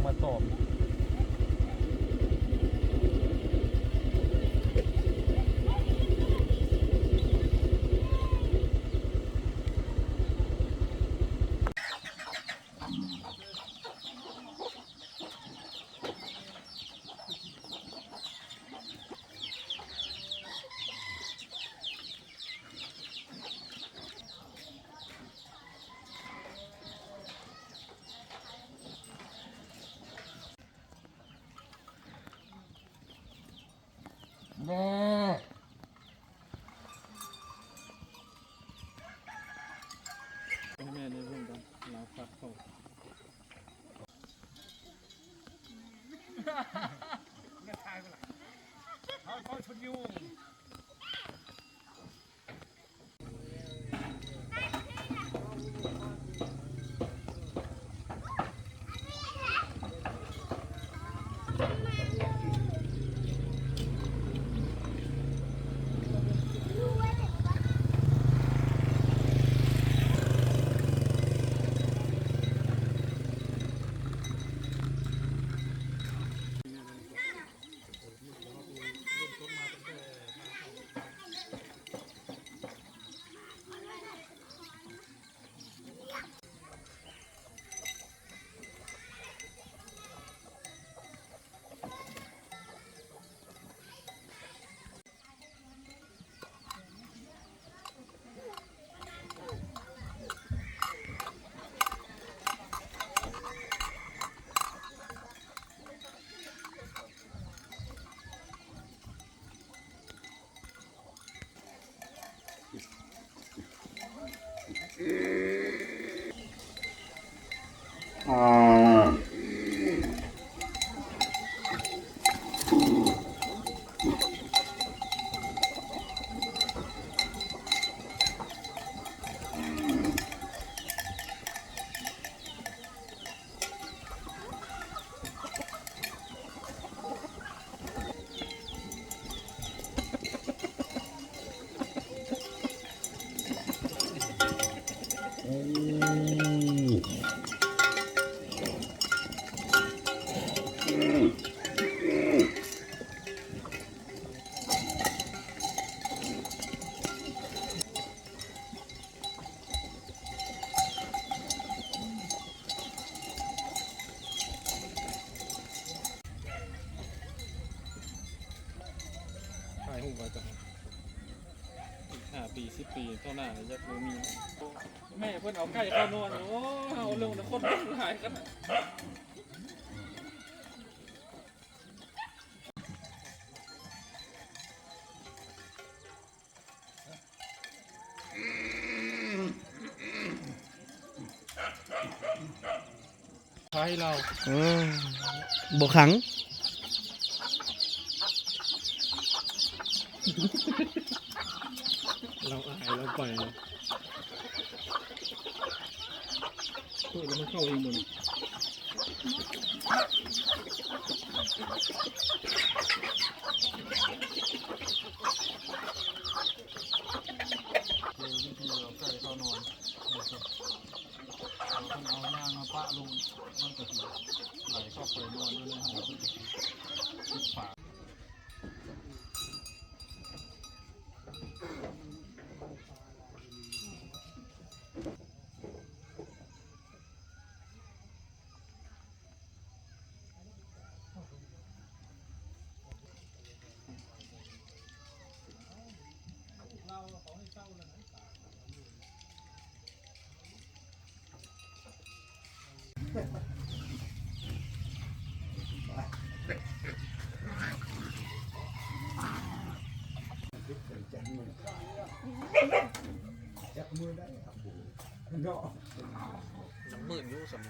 ມາຕອບ. ໃຫ້ແມ່ນີ້ເບິ່ງກ່ອນ ລາວພັກເຂົ້າ. ຖ່າຍຮູບໄວ້ກ່ອນ ອີກຫ້າປີ ສິບປີ ຕໍ່ໜ້ານີ້ຢາກບໍ່ມີ. ແມ່ເພິ່ນເອົາໄກ່ເຂົ້ານອນ ໂອ້ ເຮົາເລື່ອງນະຄົນຫຼາຍຂະໜາດ. ໄປລາວ ເອີ ບໍ່ຂັງ ລາວອາຍ ລາວໄປ ເປີດແລ້ວມັນເຂົ້າເອງບໍ່ນີ້? ເອີ ວິທີເອົາໄກ່ເຂົ້ານອນ ເພິ່ນເອົາຍາງມາປະລົງ ມັນກະຊິໄຫຼເຂົ້າໄປນອນຢູ່ໃນຫັ້ນ ເພິ່ນກະຊິປິດຝາ. ຈັກມື້ໄດ້ ເນາະ ຍັງໝື່ນຢູ່ສ່ຳ.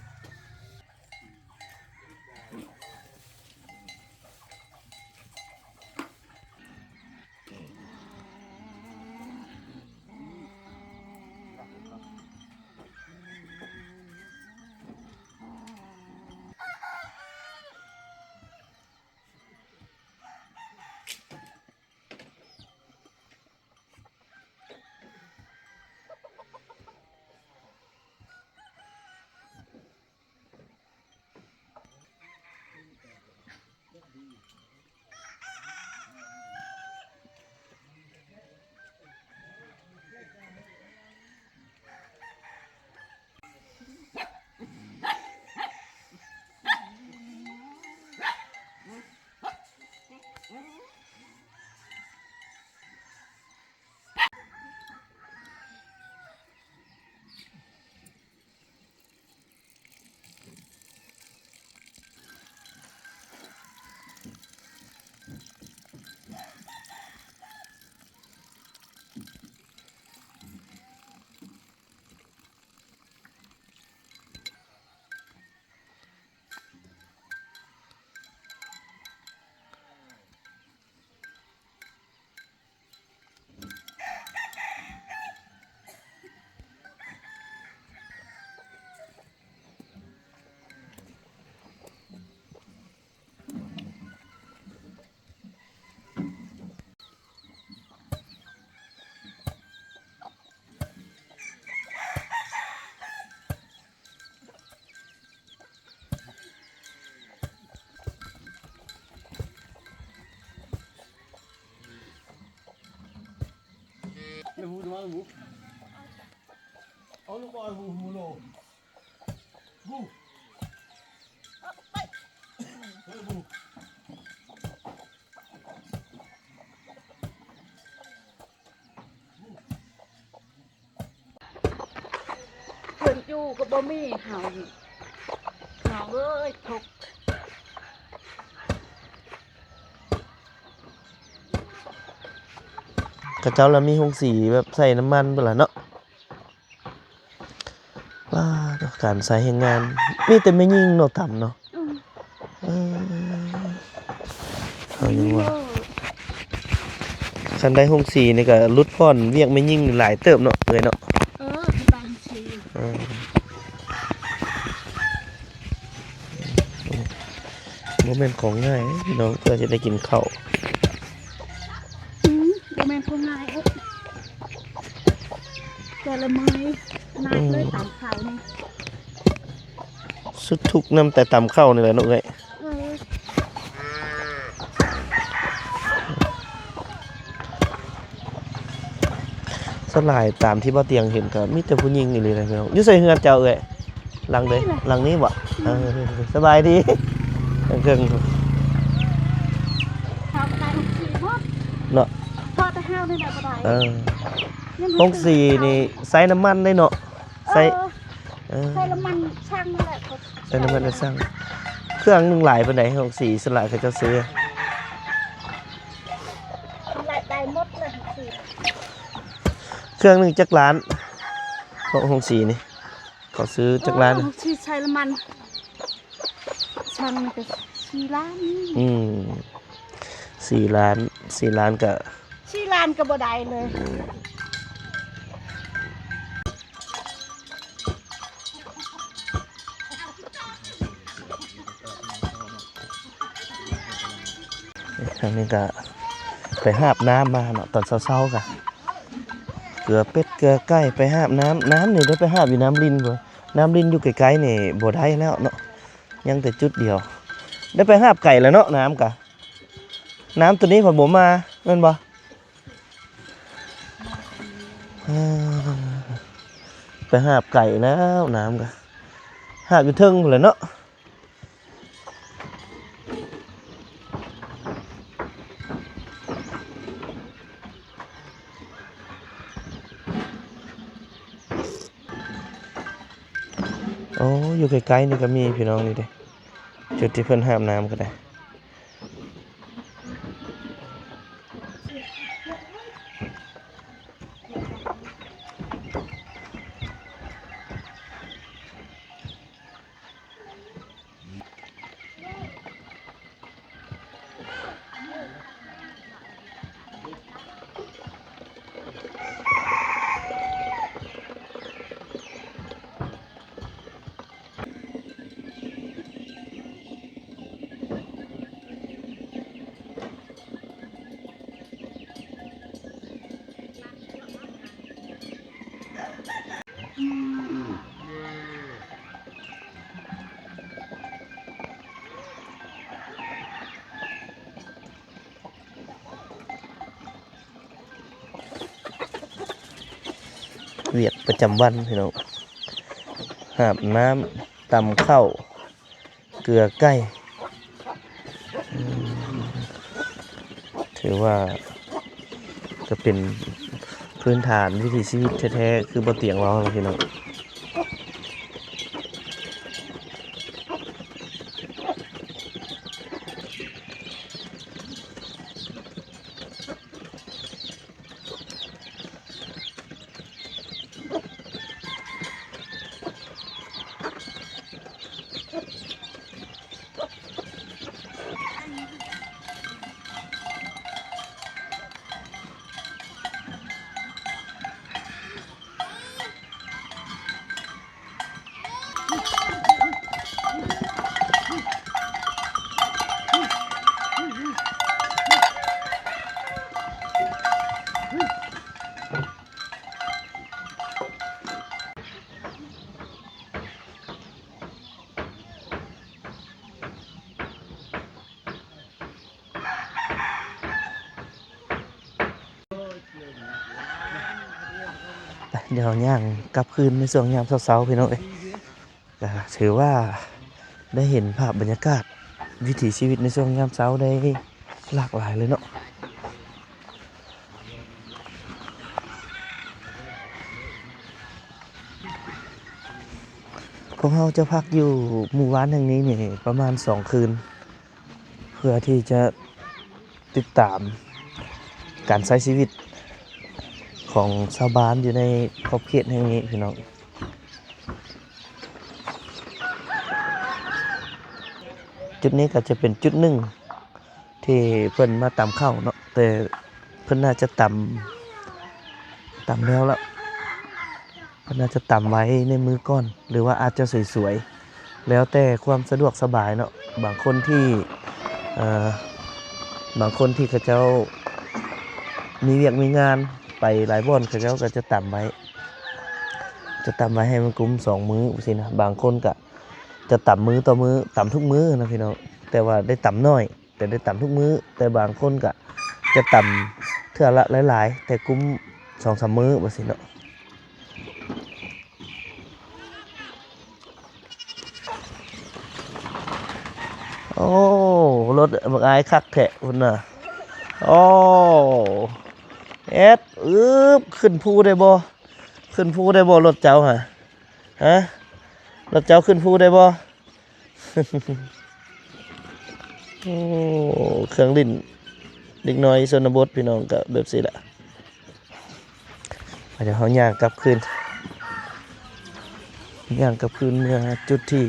Alo, alo, alo. Bu. Bu. ເພິ່ນຢູ່ກໍບໍ່ມີ ເຮົານີ້ ເຮົາເອີຍ ທຸກ. ເຂົາເຈົ້າລະມີໂຮງສີແບບໃສ່ນ້ຳມັນພຸ້ນລະເນາະ. ວ້າ ການໃຊ້ແຮງງານ ມີແຕ່ແມ່ຍິງເນາະ ຕຳເນາະ. ອືມ ເອີ ເອົາຫຍັງວະ ຄັນໄດ້ໂຮງສີນີ້ກະຫຼຸດຜ່ອນວຽກແມ່ຍິງຫຼາຍເຕີບເນາະ ເອື້ອຍເນາະ. ເອີ ບາງທີ ເອີ ບໍ່ແມ່ນຂອງງ່າຍເດ້ພີ່ນ້ອງ ເພື່ອຊິໄດ້ກິນເຂົ້າ. ອືມ ບໍ່ແມ່ນຂອງງ່າຍເອີຍ ແຕ່ລະມື້ນີ້ໜັກເລີຍ ອືມ ຕຳເຂົ້ານີ້ ສຸດທຸກນຳແຕ່ຕຳເຂົ້ານີ້ແຫຼະເນາະເອື້ອຍ. ເອີ ສ່ວນຫຼາຍຕາມທີ່ບ່າວຕຽງເຫັນກໍມີແຕ່ຜູ້ຍິງອີ່ຫຼີເດ້ພີ່ນ້ອງ. ຢູ່ໃສເຮືອນເຈົ້າເອື້ອຍ? ຫຼັງໃດ? ຫຼັງນີ້ບໍ? ອືມ ເອີ ສະບາຍດີ. ເທິງໆ ເຮົາກໍໄດ້ຫົກສິບໝົດເນາະ ພໍແຕ່ເຮົານີ້ແຫຼະບໍ່ໄດ້. ເອີ ຫົກສິບນີ້ໃຊ້ນ້ຳມັນໄດ້ເນາະ? ໃຊ້ ເອີ ເອີ ໃຊ້ນ້ຳມັນຊ່າງນັ້ນແຫຼະ ໃຊ້ນ້ຳມັນຊ່າງ. ເຄື່ອງໜຶ່ງຫຼາຍປານໃດ? ຫົກສິບສ່ວນຫຼາຍເຂົາເຈົ້າຊື້ ຫຼາຍ ໄດ້ໝົດເລີຍຫົກສິບ. ເຄື່ອງໜຶ່ງຈັກລ້ານ? ຫົກສິບນີ້ ເຂົາຊື້ຈັກລ້ານ? ເອີ ຫົກສິບໃຊ້ນ້ຳມັນຊ່າງນີ້ກໍສີ່ລ້ານ. ອືມ ສີ່ລ້ານ ສີ່ລ້ານກໍ ສີ່ລ້ານກໍບໍ່ໄດ້ເລີຍ. ທາງນີ້ກະໄປຫາບນ້ຳມາເນາະ ຕອນເຊົ້າໆ ກະ ເກືອເປັດເກືອໄກ່ໄປຫາບນ້ຳ. ນ້ຳນີ້ໄດ້ໄປຫາບຢູ່ນ້ຳລິນພຸ້ນ ນ້ຳລິນຢູ່ໃກ້ໆ ນີ້ບໍ່ໄດ້ແລ້ວເນາະ ຍັງແຕ່ຈຸດດຽວ. ໄດ້ໄປຫາບໄກແລ້ວເນາະ ນ້ຳກະ ນ້ຳໂຕນີ້ພັດບໍ່ມາແມ່ນບໍ່? ເອີ ໄປຫາບໄກແລ້ວ ນ້ຳກະຫາບຢູ່ເທິງພຸ້ນແຫຼະເນາະ. ໂອ້ ຢູ່ໃກ້ໆ ນີ້ກໍມີພີ່ນ້ອງ ນີ້ເດ້ ຈຸດທີ່ເພິ່ນຫາບນ້ຳກໍໄດ້. ວຽກປະຈຳວັນພີ່ນ້ອງ ຫາບນ້ຳ ຕຳເຂົ້າ ເກືອໄກ່ ອືມ ຖືວ່າກໍເປັນພື້ນຖານວິຖີຊີວິດແທ້ໆ ຄືບໍ່ຕຽງເວົ້າຫັ້ນແຫຼະພີ່ນ້ອງ. ເ ດຽວຍ່າງກັບຄືນໃນຊ່ວງຍາມເຊົ້າໆ ພີ່ນ້ອງເອີຍ. ກະຖືວ່າໄດ້ເຫັນພາບບັນຍາກາດວິຖີຊີວິດໃນຊ່ວງຍາມເຊົ້າໄດ້ຫຼາກຫຼາຍເລີຍເນາະ. ພວກເຮົາຈະພັກຢູ່ໝູ່ບ້ານແຫ່ງນີ້ນີ້ປະມານສອງຄືນ ເພື່ອທີ່ຈະຕິດຕາມການໃຊ້ຊີວິດຂອງຊາວບ້ານຢູ່ໃນຂອບເຂດແຫ່ງນີ້ ພີ່ນ້ອງ. ຈຸດນີ້ກໍຈະເປັນຈຸດໜຶ່ງທີ່ເພິ່ນມາຕຳເຂົ້າເນາະ, ແຕ່ເພິ່ນໜ້າຈະຕຳ ຕຳແລ້ວລະ ເພິ່ນອາດຈະຕຳໄວ້ໃນມືກ່ອນ ຫຼືວ່າອາດຈະສວຍໆ ແລ້ວແຕ່ຄວາມສະດວກສະບາຍເນາະ. ບາງຄົນທີ່ ເອີ ບາງຄົນທີ່ເຂົາເຈົ້າມີວຽກມີງານໄປຫຼາຍບ່ອນ ເຂົາເຈົ້າກໍຈະຕຳໄວ້ ຈະຕຳໄວ້ໃຫ້ມັນກຸ້ມສອງມື້ຊີ້ນະ. ບາງຄົນກະຈະຕຳມື້ຕໍ່ມື້ ຕຳທຸກມື້ນະພີ່ນ້ອງ ແຕ່ວ່າໄດ້ຕຳໜ້ອຍ ແຕ່ໄດ້ຕຳທຸກມື້, ແຕ່ບາງຄົນກະຈະຕຳເທື່ອລະຫຼາຍໆ ແຕ່ກຸ້ມສອງສາມມື້ວ່າຊີ້ເນາະ. ໂອ້ ລົດບັກອາຍຄັກແທ້ພຸ້ນນະ. ໂອ້ ແອດ ອຶບ ຂຶ້ນພູໄດ້ບໍ່? ຂຶ້ນພູໄດ້ບໍ່ລົດເຈົ້າຫະ? ຮະ ລົດເຈົ້າຂຶ້ນພູໄດ້ບໍ່? ໂອ້ ເຄື່ອງຫຼິ້ນເດັກນ້ອຍຊົນນະບົດ ພີ່ນ້ອງ ກະແບບຊີ້ລະ. ດຽວເຮົາຍ່າງກັບຄືນ ຍ່າງກັບຄືນເມືອຈຸດທີ່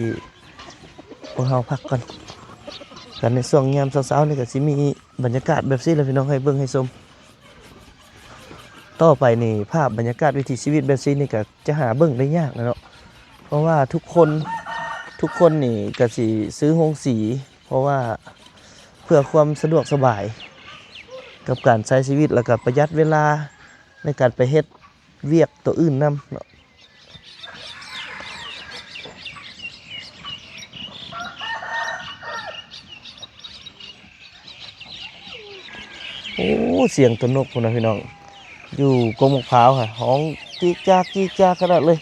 ພວກເຮົາພັກກ່ອນ. ກັນໃນຊ່ວງຍາມເຊົ້າໆນີ້ກະຊິມີບັນຍາກາດແບບຊີ້ລະ ພີ່ນ້ອງ ໃຫ້ເບິ່ງໃຫ້ຊົມ. ຕໍ່ໄປນີ້ ພາບບັນຍາກາດວິຖີຊີວິດແບບຊີ້ນີ້ກະຈະຫາເບິ່ງໄດ້ຍາກແຫຼະເນາະ, ເພາະວ່າທຸກຄົນ ທຸກຄົນນີ້ກະຊິຊື້ໂຮງສີ ເພາະວ່າເພື່ອຄວາມສະດວກສະບາຍກັບການໃຊ້ຊີວິດ ແລ້ວກະປະຢັດເວລາໃນການໄປເຮັດວຽກໂຕອື່ນນຳເນາະ. ໂອ້ ສຽງຕົວນົກພຸ້ນນະພີ່ນ້ອງ ຢູ່ກົກໝາກພ້າວຫັ້ນ ຮ້ອງຈິກຈັກຈິກຈັກຂະໜາດເລີຍ.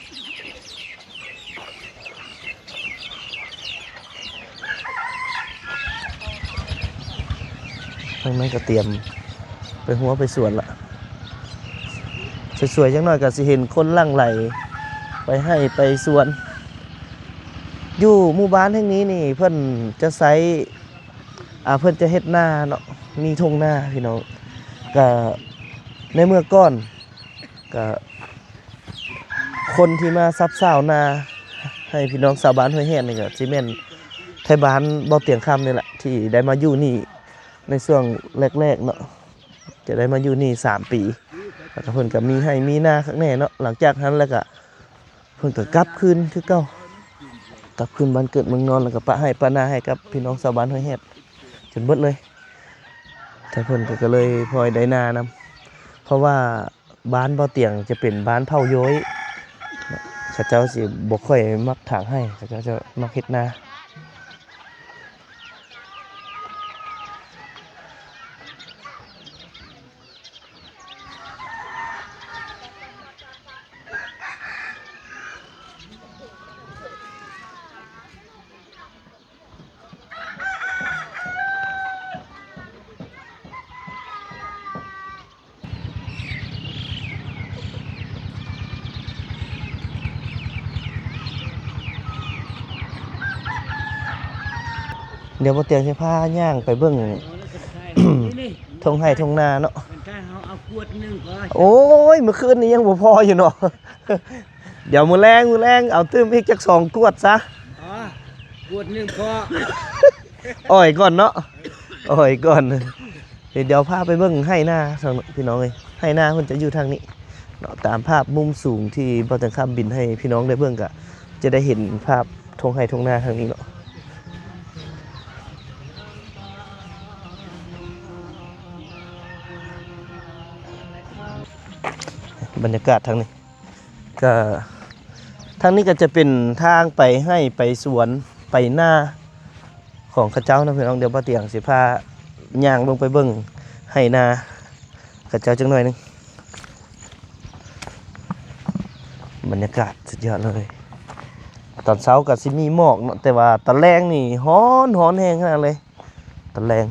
ທາງນັ້ນກໍຕຽມໄປຮົ້ວໄປສວນລະ ສວຍໆ ຈັກໜ້ອຍກໍຊິເຫັນຄົນຫຼັ່ງໄຫຼໄປໄຮ່ໄປສວນ. ຢູ່ໝູ່ບ້ານແຫ່ງນີ້ນີ້ ເພິ່ນຈະໃຊ້ ອ່າ ເພິ່ນຈະເຮັດນາເນາະ ມີທົ່ງນາພີ່ນ້ອງ. ກະໃນເມື່ອກ່ອນ ກະຄົນທີ່ມາສັບຊາວນາໃຫ້ພີ່ນ້ອງຊາວບ້ານຫ້ວຍແຮດນີ້ ກະຊິແມ່ນໄທບ້ານເບົາຕຽງຄຳນີ້ແຫຼະ ທີ່ໄດ້ມາຢູ່ນີ້ໃນຊ່ວງແລກໆ ເນາະ. ຈະໄດ້ມາຢູ່ນີ້ສາມປີ ແລ້ວກະເພິ່ນກະມີໄຮ່ມີນາຄັກແນ່ເນາະ. ຫຼັງຈາກຫັ້ນແລ້ວກະ ເພິ່ນກໍກັບຄືນຄືເກົ່າ ກັບຄືນບ້ານເກີດເມືອງນອນ ແລ້ວກໍປະໄຮ່ປະນາໃຫ້ກັບພີ່ນ້ອງຊາວບ້ານຫ້ວຍແຮດຈົນເບິດເລີຍ. ແຕ່ເພິ່ນກໍ ກໍເລີຍພໍໄດ້ນານຳ ເພາະວ່າບ້ານເບົາຕຽງຈະເປັນບ້ານເຜົ່າໂຢຍ ເຂົາເຈົ້າຊິບໍ່ຄ່ອຍມັກຖາງໄຮ່ ເຂົາເຈົ້າຈະມັກເຮັດນາ. ດຽວບໍ່ຕຽງຊິພາຍ່າງໄປເບິ່ງ ທົ່ງໄຮ່ທົ່ງນາເນາະ. ໂອ້ຍ ມື້ຄືນນີ້ຍັງບໍ່ພໍຢູ່ເນາະ. ດຽວມື້ແລງ ມື້ແລງເອົາຕື່ມອີກຈັກສອງກວດຊະ. ອໍ ກວດໜຶ່ງພໍ ອ່ອຍກ່ອນເນາະ ອ່ອຍກ່ອນ. ດຽວພາໄປເບິ່ງໄຮ່ນາ ພີ່ນ້ອງເອີຍ ໄຮ່ນາເພິ່ນຈະຢູ່ທາງນີ້ເນາະ. ຕາມພາບມຸມສູງທີ່ບ່າວແຕງຄຳບິນໃຫ້ພີ່ນ້ອງໄດ້ເບິ່ງ ກະຈະໄດ້ເຫັນພາບທົ່ງໄຮ່ທົ່ງນາທາງນີ້ເນາະ. ບັນຍາກາດທາງນີ້ ກະ ທາງນີ້ກະຈະເປັນທາງໄປໄຮ່ໄປສວນໄປນາຂອງເຂົາເຈົ້າເນາະພີ່ນ້ອງ. ດຽວບ່າວຕຽງຊິພາຍ່າງລົງໄປເບິ່ງໄຮ່ນາເຂົາເຈົ້າຈັກໜ້ອຍໜຶ່ງ. ບັນຍາກາດສຸດຍອດເລີຍ. ຕອນເຊົ້າກໍຊິມີໝອກເນາະ ແຕ່ວ່າຕອນແລງນີ້ຮ້ອນ ຮ້ອນແຮງຂະໜາດເລີຍຕອນແລງ.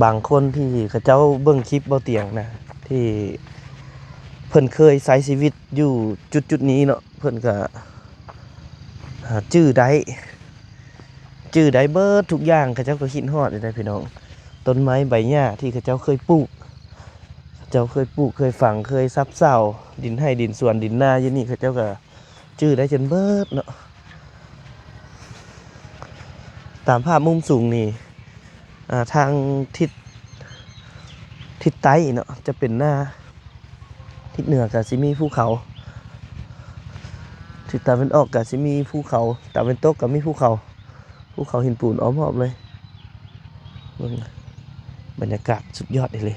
ບາງຄົນທີ່ເຂົາເຈົ້າເບິ່ງຄລິບເບົາຕຽງນະ ທີ່ເພິ່ນເຄີຍໃຊ້ຊີວິດຢູ່ຈຸດໆນີ້ເນາະ ເພິ່ນກໍ ອ່າ ຈື່ໄດ້ ຈື່ໄດ້ເບິດທຸກຢ່າງ. ເຂົາເຈົ້າກໍຄິດຮອດຢູ່ໃດ໋ພີ່ນ້ອງ ຕົ້ນໄມ້ໃບຫຍ້າທີ່ເຂົາເຈົ້າເຄີຍປູກ ເຂົາເຈົ້າເຄີຍປູກ ເຄີຍຝັງ ເຄີຍສັບເສົາ ດິນໄຮ່ດິນສວນ ດິນນາຢູ່ນີ້ ເຂົາເຈົ້າກໍຈື່ໄດ້ຈົນເບິດເນາະ. ຕາມພາບມຸມສູງນີ້ ອ່າ ທາງທິດ ທິດໃຕ້ເນາະ ຈະເປັນນາ. ທິດເໜືອກໍຊິມີພູເຂົາ, ທິດຕາເວັນອອກກໍຊິມີພູເຂົາ, ຕາເວັນຕົກກໍມີພູເຂົາ, ພູເຂົາຫີນປູນອ້ອມຮອບເລີຍ. ເບິ່ງ ບັນຍາກາດສຸດຍອດອີ່ຫຼີ.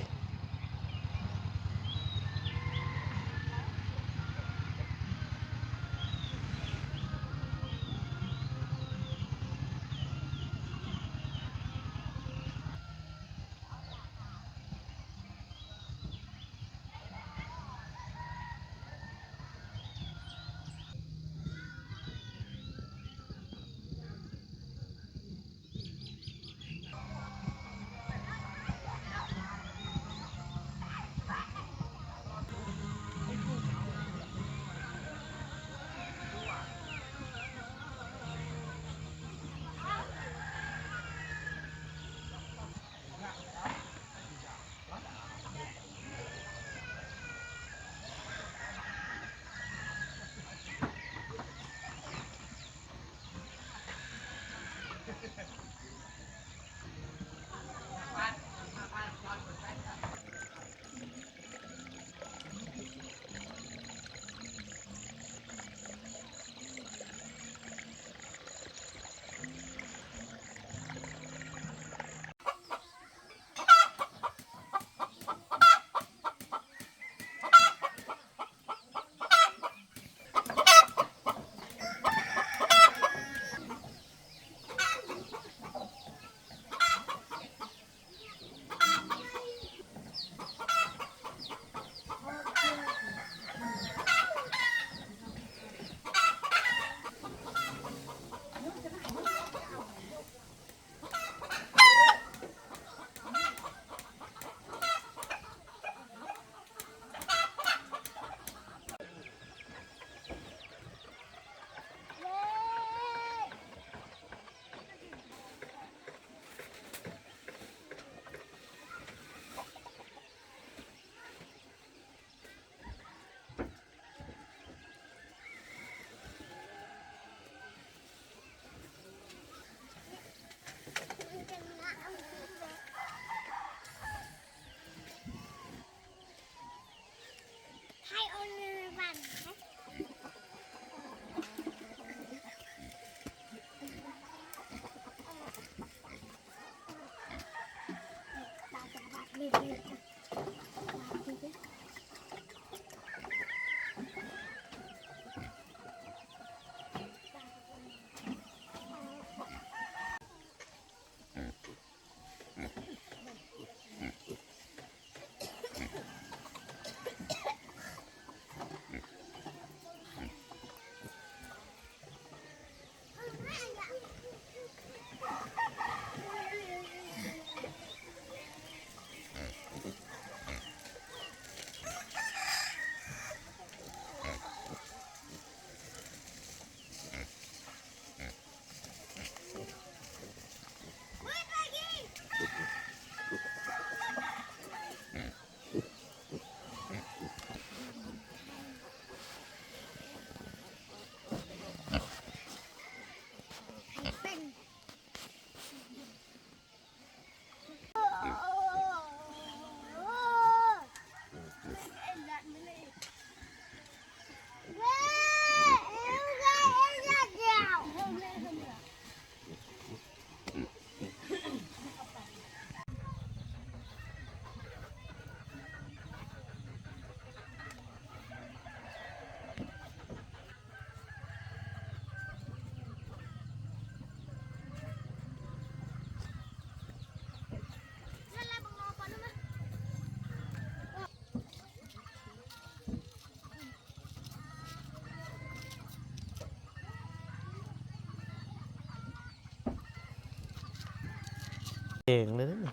ແກງເລີຍເດ້ນີ້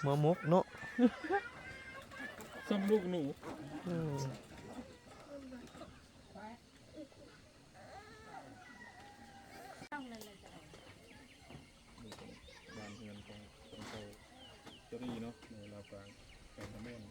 ມາໝົກເນາະ ສ່ຳລູກໜູ ອືມ. ບ້ານເຮືອນຂອງຄົນເຜົ່າຈະຣີເນາະ ໃນລາວກາງ ແຂວງຄຳມ່ວນ.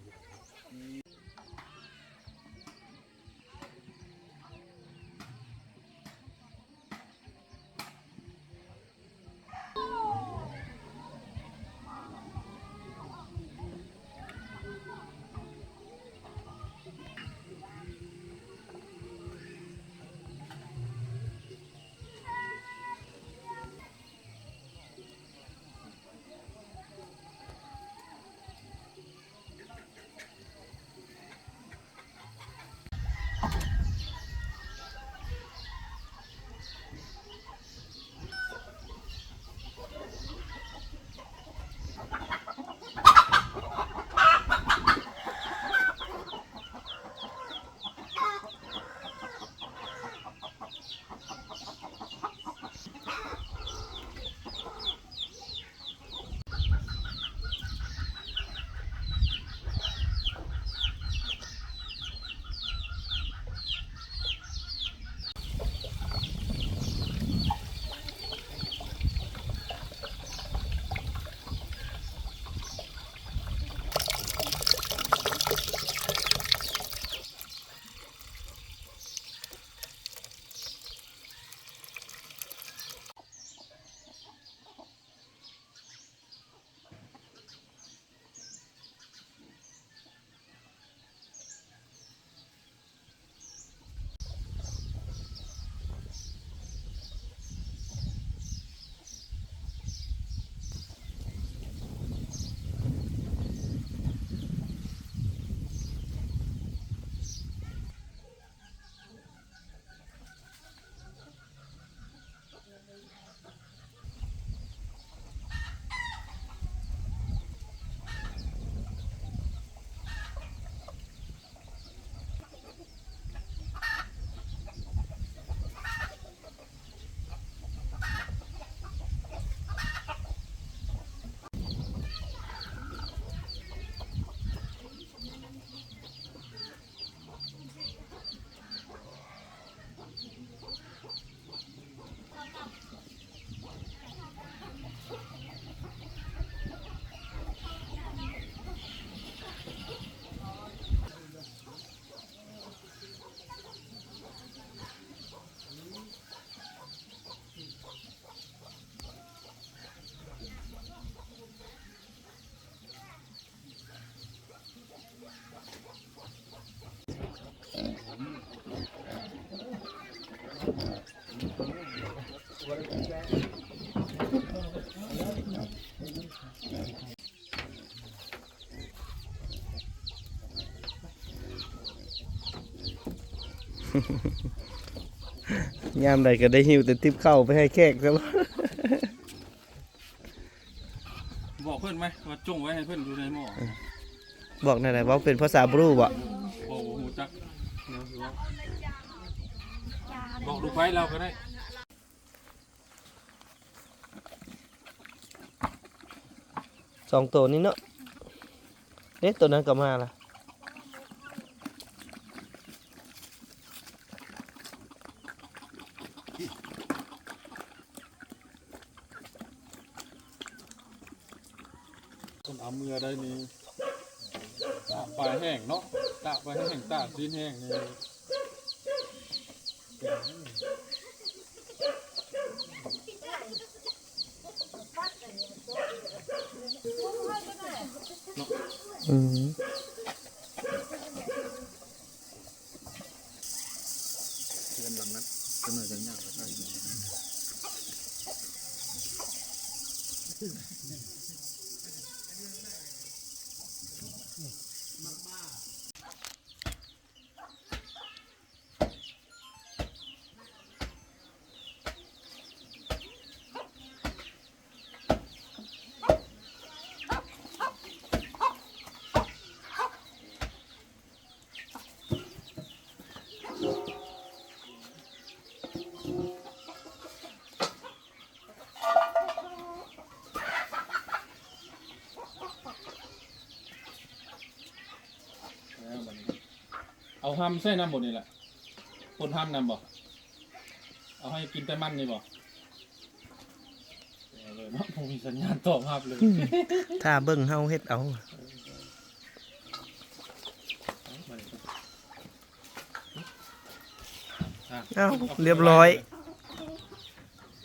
ຍາມໃດກໍໄດ້ຫິ້ວແຕ່ຕິບເຂົ້າໄປໃຫ້ແຂກຕະຫຼອດ. ບອກເພິ່ນໄໝວ່າຈົ່ງໄວ້ໃຫ້ເພິ່ນຢູ່ໃນໝໍ້? ບອກແນວໃດ? ເວົ້າເປັນພາສາບຣູບໍ? ບໍ່ ບໍ່ຮູ້ຈັກແນວຊິເວົ້າ. ບອກລູກໄພລາວກໍໄດ້. ສອງໂຕນີ້ເນາະ ເດ້ ໂຕນັ້ນກໍມາລະ. ເພິ່ນເອົາເມືອໄດ້ນີ້ ຕາກປາແຫ້ງເນາະ ຕາກປາແຫ້ງ ຕາກຊີ້ນແຫ້ງນີ້. ອືມ ເຮືອນຫຼັງນັ້ນ ຈັກໜ້ອຍຈັ່ງຍ່າງໄປໃກ້. ເ ເອົາຮຳໃສ່ນຳບໍ່ນີ້ລະ? ປົນຮຳນຳບໍ່? ເອົາໃຫ້ກິນແຕ່ມັນນີ້ບໍ່? ເອົາເລີຍເນາະ ບໍ່ມີສັນຍານຕອບຮັບເລີຍ. ອືມ ຖ້າເບິ່ງເຮົາເຮັດເອົາ. ເອົາ ຮຽບຮ້ອຍ.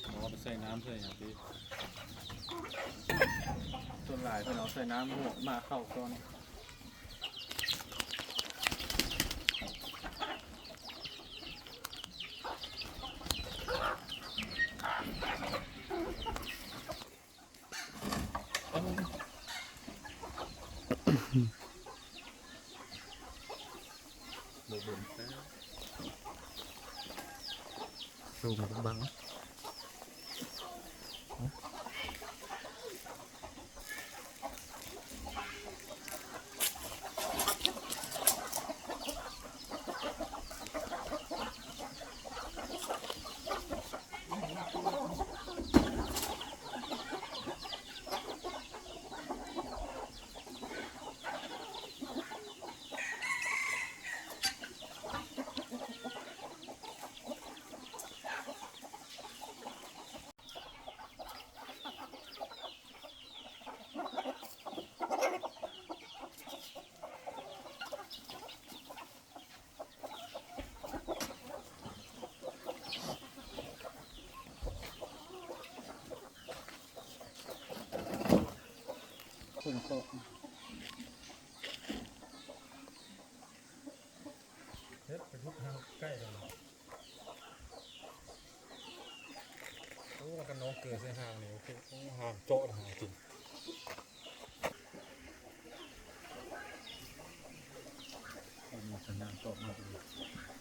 ເອົາໄປໃສ່ນ້ຳໃສ່ຫຍັງຕິ ສ່ວນຫຼາຍເພິ່ນເອົາໃສ່ນ້ຳຫົວໝາເຂົ້າກ່ອນ. ສູງບັງ. ເຮັດໄປພຸດທາງໃກ້ກັນ. ໂອ້ ກັນນ້ອງເກີດໃສ່ຫ່າງນີ້ ໂອເຄ ໂອ້ ຫ່າງເຈາະຫາກິນ. ມັນມີສັນຍານຕອບມາເລີຍ.